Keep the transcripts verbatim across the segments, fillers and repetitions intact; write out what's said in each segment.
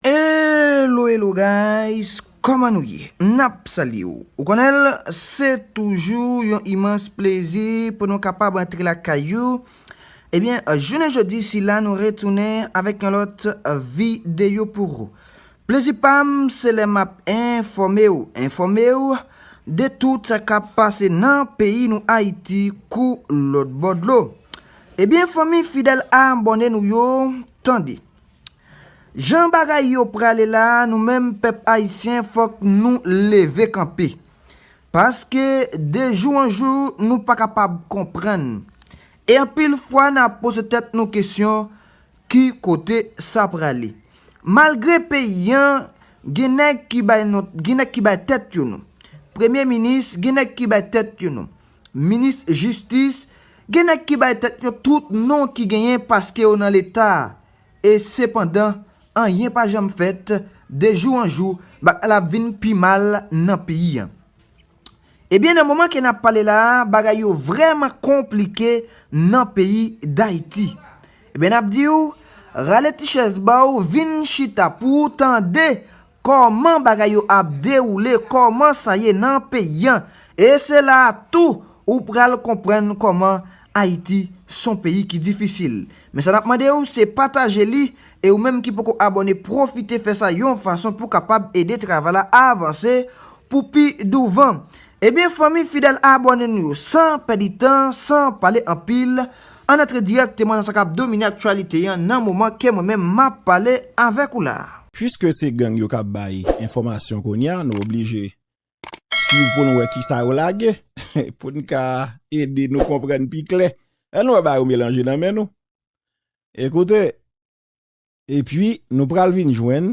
Hello, hello guys, kòman nou ye? N ap salye w. Ou konnen l, se toujou yon imans plezi pou nou kapab antre lakay ou. Ebyen, jounen jodi sila, nou retounen avèk yon lòt videyo pou ou. Plezi pa m, se lè m ap enfòme w, enfòme w de tout sa k ap pase nan peyi nou Ayiti kou lòt bò dlo. Ebyen, fanmi fidèl abòne nou yo, tande. Jan bagay yo prale la, nou menm pèp ayisyen, fòk nou leve kanpe. Paske de jou an jou, nou pa kapab konprann. E anpil fwa, n ap poze tèt nou kesyon, ki kote sa prale? Malgre peyi an, gen nèg ki bay non, gen nèg ki bay tèt yo non. Premye minis, gen nèg ki bay tèt yo non. Minis jistis, gen nèg ki bay tèt yo tout non ki genyen paske yo nan Leta. E sepandan, anyen pa janm fèt, de jou an jou, bagay la ap vin pi mal nan peyi an. Ebyen, nan moman ke n ap pale la a, bagay yo vrèman konplike nan peyi Dayiti. Ebyen, n ap di w, rale ti chèz ba w, vin chita pou w tande kòman bagay yo ap dewoule, kòman sa ye nan peyi an. E se la a tou ou pral konprann kòman Ayiti s on peyi ki difisil. Men sa n ap mande w, se pataje li, e ou menm ki poko abòne, pwofite fè sa yon fason pou w kapab ede travay la avanse pou pi douvan. Ebyen, fanmi fidèl abòne nou yo, san pèdi tan, san pale anpil, ann antre dirèkteman nan sa k ap domine aktyalite an nan moman ke mwen menm m ap pale avèk ou la. Piske se gang yo k ap bay enfòmasyon kounye a, nou oblije swiv pou n wè kisa yo lage, pou n ka ede nou konprann pi klè. Lè nou wè bagay yo melanje nan men nou. Ekoute, epi nou pral vin jwenn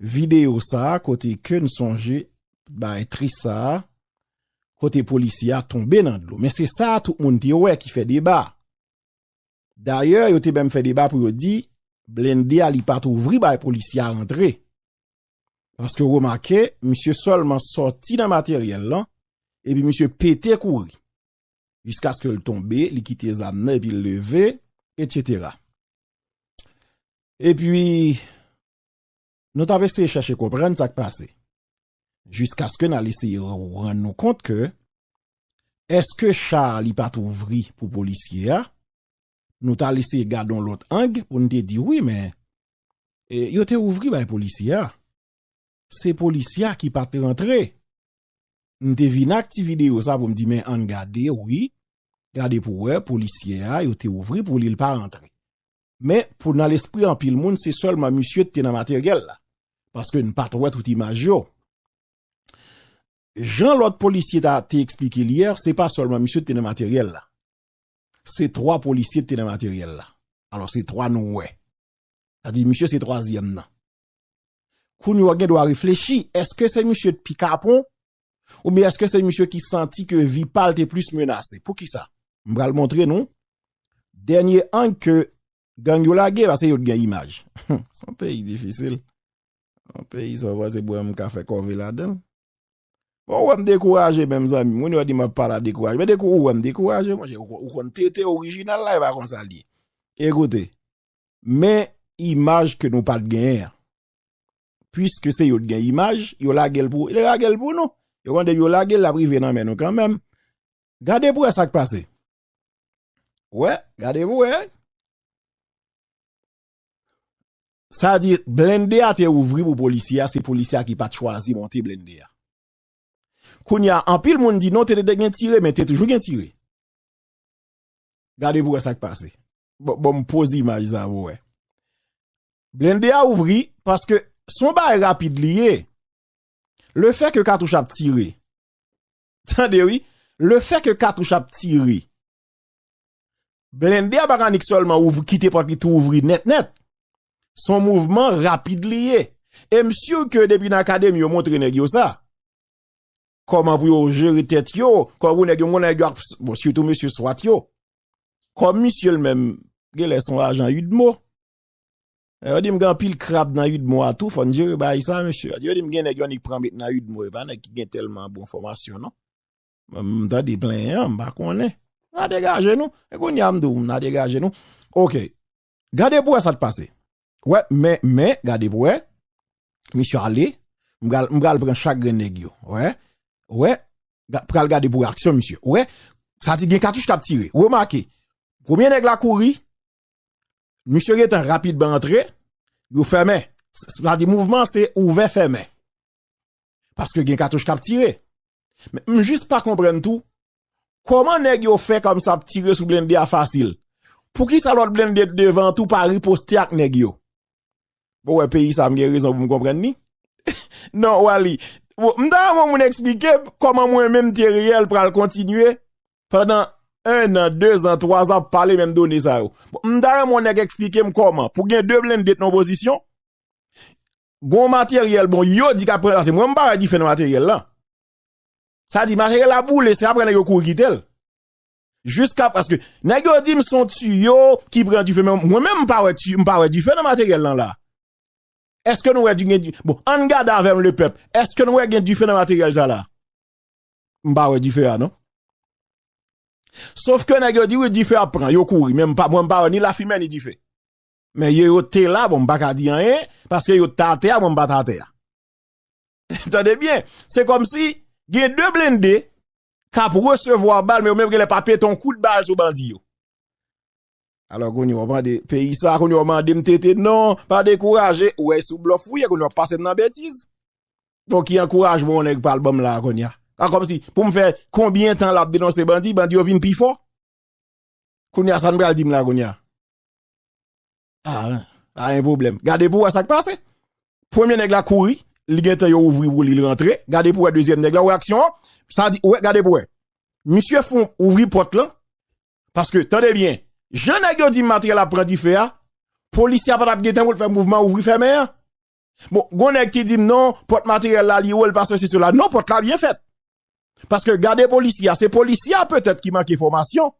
videyo sa a kote ke n sonje bagay tris sa a, kote polisye a tonbe nan dlo. Men se sa a tout moun te wè ki fè deba. Dayè, yo te menm fè deba pou yo di blende a li pa t ouvri bay polisye a rantre. Paske remake, misye sèlman sòti nan materyèl lan, epi misye pete kouri. Jiskaske l tonbe, li kite zam nan, epi l leve, etsetera. Epi, nou t ap eseye chèche konprann sa k pase. Jiskaske n al eseye rann nou kont ke, èske cha a li pa t ouvri pou polisye a? Nou t al eseye gade yon lòt ang pou n te di, wi, men, e, yo te ouvri bay polisye a. Se polisye a ki pa t rantre. M te vin ak ti videyo sa pou m di, men ann gade, wi. Gade pou wè, polisye a, yo te ouvri pou li, l pa rantre. Men, pou nan lespri anpil moun, se sèlman misye ki te nan materyèl la. Paske n pa t wè tout imaj yo. Jan lòt polisye ta, te eksplike l yè, se pa sèlman misye ki te nan materyèl la. Se twa polisye ki te nan materyèl la. Alò, se twa nou wè. Sa di, misye se twazyèm nan. Kounye a, w gen dwa reflechi, èske se misye t pi kapon? Oubyen èske se misye ki santi ke vi pa l te plis menase? Poukisa? M pral montre nou dènye ang ke gang yo lage, paske yo t gen imaj. S on peyi difisil. On peyi sa, w panse bwè m ka fè kòve ladan l? Bon, ou wè m dekouraje menm, zanmi. Moun yo di m ap pale a dekouraje. Men dekou-, ou wè m dekouraje, monchè. Ou, ou konn tete orijinal la, e pa konsa l ye. Ekoute, men imaj ke nou pa t genyen an. Piske se yo t gen imaj, yo lage l pou, yo lage l pou nou. Yo konn depi yo lage l, l ap rive nan men nou kanmenm. Gade pou wè sa k pase. Wè, gade pou wè. Sa di, blende a te ouvri pou polisye a, se polisye a ki pa t chwazi monte blende a. Kounye a, anpil moun di non, te, te, te gen tire, men te toujou gen tire. Gade pou wè sa k pase. Bon, bon, m poze imaj sa pou wè. Blende a ouvri, paske s on bagay rapid li ye. Lefètke katouch ap tire. Tande wi, lefètke katouch ap tire. Blende a pa ka nik sèlman ouvri, kite pòt li tou ouvri nèt nèt. S on mouvman rapid li ye. E m si ke depi nan akademi yo montre nèg yo sa. Kòman pou yo jere tèt yo, kòman pou nèg yo, nèg yo ap, bon, sitou mesye swat yo. Kòm misye l menm, genlè s on ajan UDMO. E yo di m gen anpil krab nan UDMO a tou, fò n jere bagay sa, mesye. Yo di m gen nèg yo annik pran met nan UDMO, e pa nèg ki gen tèlman bon fòmasyon, non. M, m tande plenyen an, m pa konnen. N a degaje nou. E kounye a m di w, n a degaje nou. Oke. Gade pou wè sa k pase. Wè, men, men, gade pou wè. Misye ale. M pral, m pral pran chak grenn nèg yo. Wè. Wè. Ga- Pral gade pou aksyon, misye. Wè. Sa di gen katouch k ap tire. Remake. Premye nèg la kouri. Misye gentan rapidman antre. Yo fèmen. S- Sa di mouvman se ouvè fèmen. Paske gen katouch k ap tire. Men m jis pa konprann tou. Kòman nèg yo fè kòmsi ap tire sou blende a fasil? Poukisa lòt blende devan an tou pa riposte ak nèg yo? Bon, wè, peyi sa, m gen rezon pou m konprann li. Non, Wally. Bon, m ta renmen moun eksplike m kòman mwen menm Theriel pral kontinye pandan en an, de zan, twa zan ap pale menm done sa yo. Bon, m ta renmen yon nèg eksplike m kòman pou gen de blende nan yon pozisyon, gon materyèl, bon, yo di k ap pran, paske mwen m pa wè dife nan materyèl lan. Sa di materyèl la boule, se apre nèg yo kouri kite l. Jiska, paske nèg yo di m se yon tiyo ki pran dife, men mwen menm m pa wè ti- m pa wè dife nan materyèl lan la. Èske nou wè di gen di- bon, ann gade avè m lepèp, èske nou wè gen dife nan materyèl sa la? M pa wè dife a non. Sof ke nèg yo di wi dife ap pran, yo kouri, men m pa, mwen m pa wè ni lafimen ni dife. Men yo, yo te la, bon, m pa ka di anyen, paske yo t atè a, mwen m pa t atè a. Tande byen, se kòmsi gen de blende k ap resevwa bal, men yo menm genlè pa pete yon kout bal sou bandi yo. Alò, kounye a, w ap mande, peyi sa, kounye a, w mande m tete, non, pa dekouraje, ou wè sou blòf ou ye, kounye a, w ap pase m nan betiz. Bon, ki ankourajman yon nèg pral ban m la, kounye a? A, kòmsi, pou m fè konbyen tan l ap denonse bandi, bandi yo vin pi fò? Kounye a, sa n pral di m la, kounye a? Ah, pa gen pwoblèm. Gade pou wè sa k pase. Premye nèg la kouri, li gentan yo ouvri pou li, li rantre. Gade pou wè dezyèm nèg la, wè aksyon an. Sa di, wè, gade pou wè. Misye fon ouvri pòt lan. Paske, tande byen, jan nèg yo di materyèl ap pran dife a, polisye a pa t ap gen tan pou l fè mouvman ouvri fèmen an. Bon, gon nèg ki di m non, pòt materyèl la li wo, l pa sesi sela. Non, pòt la byen fèt. Paske gade polisye a, se polisye a petèt ki manke fòmasyon.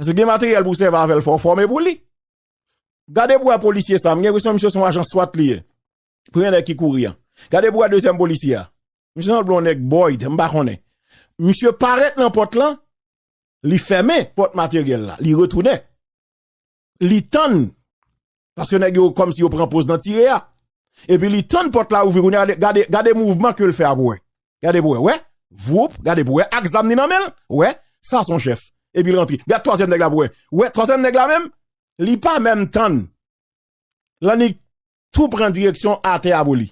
Paske gen materyèl pou w sèvi avè l, fò w fòme pou li. Gade pou wè polisye sa, m gen enpresyon misye se yon ajan swat li ye. Premye nèg ki kouri an. Gade pou wè dezyèm polisye a. Misye sanble yon nèg Boyd, m pa konnen. Misye parèt nan pòt lan, li fèmen pòt materyèl la, li retounen. Li tann. Paske nèg yo kòmsi yo pran poz nan tire a. Epi li tann pòt la ouvri, kounye a, gade, gade, gade mouvman ke l fè a pou wè. Gade pou wè, wè. Vwoup, gade pou wè. Ak zam ni nan men l, wè. Sa se yon chèf. Epi l rantre. Gade twazyèm nèg la pou wè. Wè, twazyèm nèg la menm, li pa menm tann. L annik tou pran direksyon atè a pou li.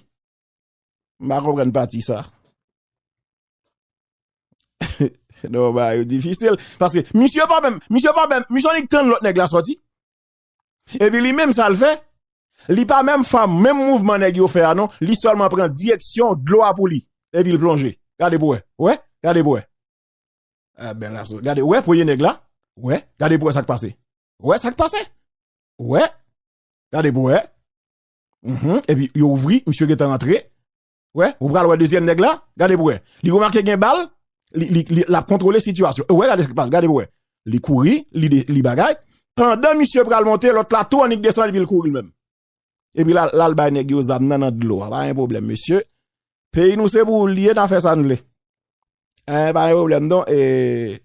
M pa konprann pati sa. Non, bagay yo difisil. Paske misye pa menm, misye pa menm, misye annik tann lòt nèg la sòti. Epi li menm sa l fè, li pa menm fè menm mouvman nèg yo fè a non, li sèlman pran direksyon dlo a pou li. Epi l plonje. Gade pou wè. Wè? Gade pou wè. Ah, ben la, gade, wè, premye nèg la. Wè, gade pou wè sa k pase. Wè sa k pase. Wè. Gade pou wè. Mhm. Epi yo ouvri, misye gentan rantre. Wè, ou pral wè dezyèm nèg la. Gade pou wè. Li remake gen bal, li, li, li, l ap kontwole sitiyasyon. Wè, gade sa k pase, gade pou wè. Li kouri, li, de- li bagay. Pandan misye pral monte, lòt la tou annik desann epi l kouri l menm. Epi l al, l al bay nèg yo zam nan nan dlo a. Pa gen pwoblèm, mesye. Peyi nou se pou li ye, n a fè sa n vle. Eh, pa gen pwoblèm non. Eh,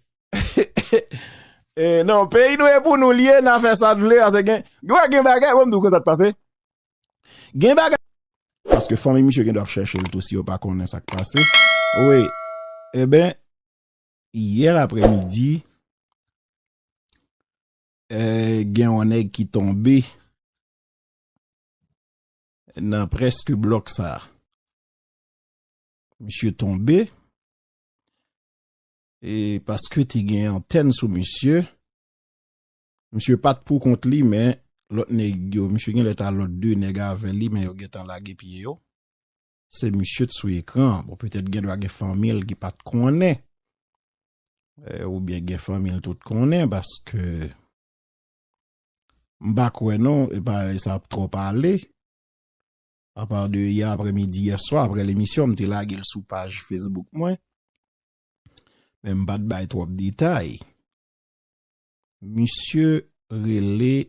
eh, non, peyi nou e pou nou li ye, n a fè sa n vle, paske gen, gen, gen bagay, bon, m di w konsa t pase. Gen bagay. Paske fanmi misye gen dwa ap chèche l tou si yo pa konnen sa k pase. Wi. Eben, yè aprèmidi, eh, gen yon nèg ki tonbe nan prèske blòk sa. Misye tonbe, e paske te gen antèn sou misye, misye pa t pou kont li, men lòt nèg yo, misye genlè t a lòt de nèg avè li, men yo gentan lage pye yo. Se misye t sou ekran. Bon, petèt gen dwa gen fanmi l ki pa t konnen. Eh, oubyen gen fanmi l tout konnen, paske m pa kwè non, e pa, sa ap twò pale. Apa de yè aprèmidi, yè swa, aprè lemisyon, m te lage l sou paj Facebook mwen. Men m pa t bay twòp detay. Misye rele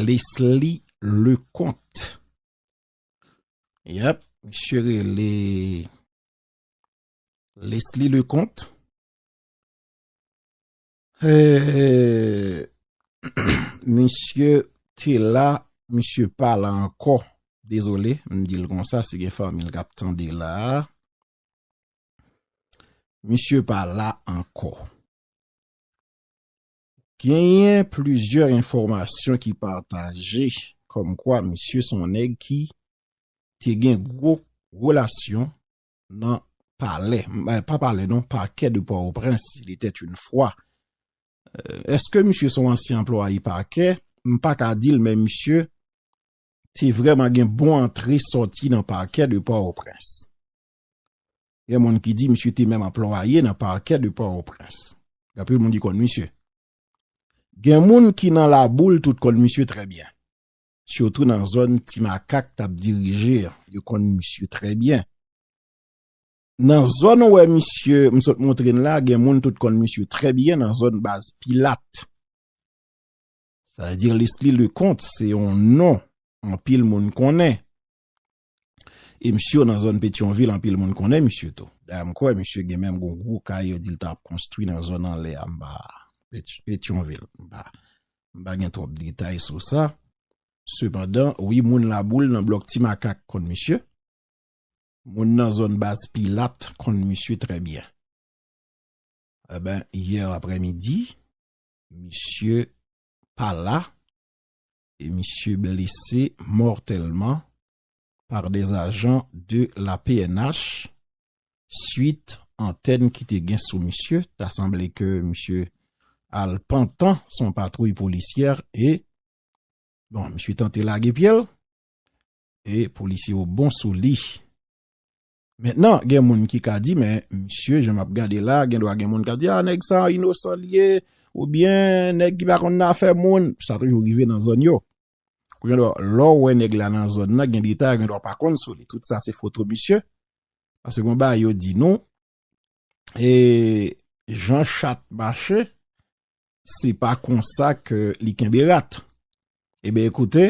Leslie Leconte. Yep, misye rele Leslie Leconte. Eh, misye te la, misye pa la ankò. Dezole, m di l konsa, si gen fanmi l k ap tande la a. Misye pa la ankò. Genyen plizyè enfòmasyon ki pataje kòmkwa misye se yon nèg ki te gen gwo relasyon nan palè, m, eh, pa palè non, pakè de Pòtoprens, il était une fois. Eh, èske misye se yon ansyen anplwaye pakè? M pa ka di l, men misye te vrèman gen bon antre sòti nan pakè de Pòtoprens. Gen moun ki di misye te menm anplwaye nan pakè de Pòtoprens. Gen anpil moun ki konn misye. Gen moun ki nan Laboul tout konn misye trè byen. Sitou nan zòn Ti Makak t ap dirije an, yo konn misye trè byen. Nan zòn ou wè misye, m sot montre n la, gen moun tout konn misye trè byen nan zòn Baz Pilat. Sa vle di Leslie Leconte se yon non anpil moun konnen. E misye nan zòn Petyonvil, anpil moun konnen misye tou. Dayè, m kwè misye gen menm gon gwo kay yo di l t ap konstwi nan zòn anlè a, m pa, Pety-, Petyonvil. M pa, m pa gen twòp detay sou sa. Sepandan, wi, moun Laboul nan blòk Ti Makak konn misye. Moun nan zòn Baz Pilat konn misye trè byen. Eben, yè aprèmidi, misye pa la e misye blese mòtèlman par des agents de la P N H suit antèn ki te gen sou misye. Ta sanble ke misye al pantan sou yon patwouy polisyè e, bon, misye tante lage pye l e polisye yo bon sou li. Mentnan, gen moun ki ka di, men misye, jan m ap gade la, gen dwa gen moun k ap di, a, nèg sa inosan li ye, oubyen nèg ki pa konn afè moun. Sa toujou rive nan zòn yo. Ou gen dwa, lè w wè nèg la nan zòn nan, gen detay, gen dwa pa konn sou li. Tout sa se foto misye. Paske gon bagay yo di nou, e jan chat mache, se pa konsa ke li kenbe rat. Eben, ekoute,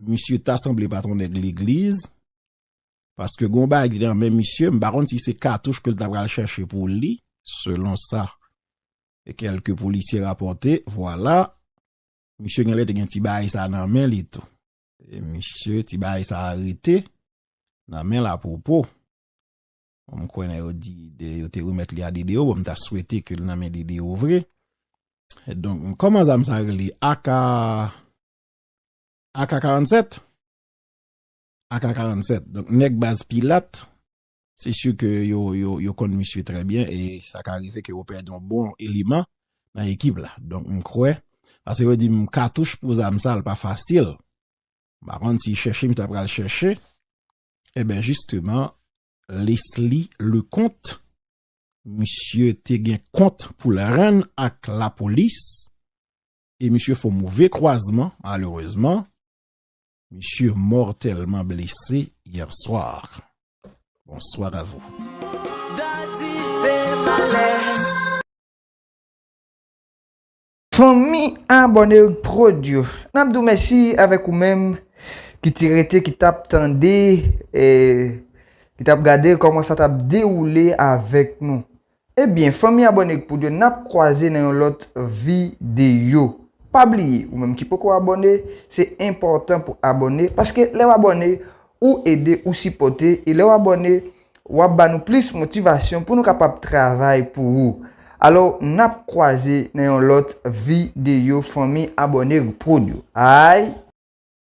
misye ta sanble pa t yon nèg legliz, paske gon bagay ki nan men misye, m pa konn si se katouch ke l ta pral chèche pou li, selon sa e kèlke polisye rapòte, vwala, misye genlè te gen ti bagay sa nan men li tou. E misye, ti bagay sa a rete nan men l apwopo. Bon, m kwè nèg yo di de, yo te remèt li a D D O, bon, m ta swete ke l nan men D D O vre. Donk, kòman zam sa rele? A K, A K karannsèt? A K karannsèt. Donk, nèg Baz Pilat, se si ke yo, yo, yo konn misye trè byen e sa ka rive ke yo pèdi yon bon eleman nan ekip la. Donk, m kwè, paske yo di m katouch pou zam sa, l pa fasil. M pa konn si chèche misye ta pral chèche. Eben, jisteman, Leslie Leconte, misye te gen kont pou l rann ak lapolis, e misye fè yon move kwazman, malerezman, misye mòtèlman blese yè swa. Bonsoir à vous. Daddy, se malè. Fanmi abòne Prod yo, n ap di w mèsi avèk ou menm ki te rete, ki t ap tande, e ki t ap gade kòman sa t ap dewoule avèk nou. Ebyen, fanmi abòne Prod yo, n ap kwaze nan yon lòt videyo. Pa bliye, ou menm ki poko abòne, se enpòtan pou abòne, paske lè w abòne, ou ede, ou sipòte, e lè w abòne, w ap ba nou plis motivasyon pou nou kapab travay pou ou. Alò, n ap kwaze nan yon lòt videyo, fanmi abòne Prod yo. Ay!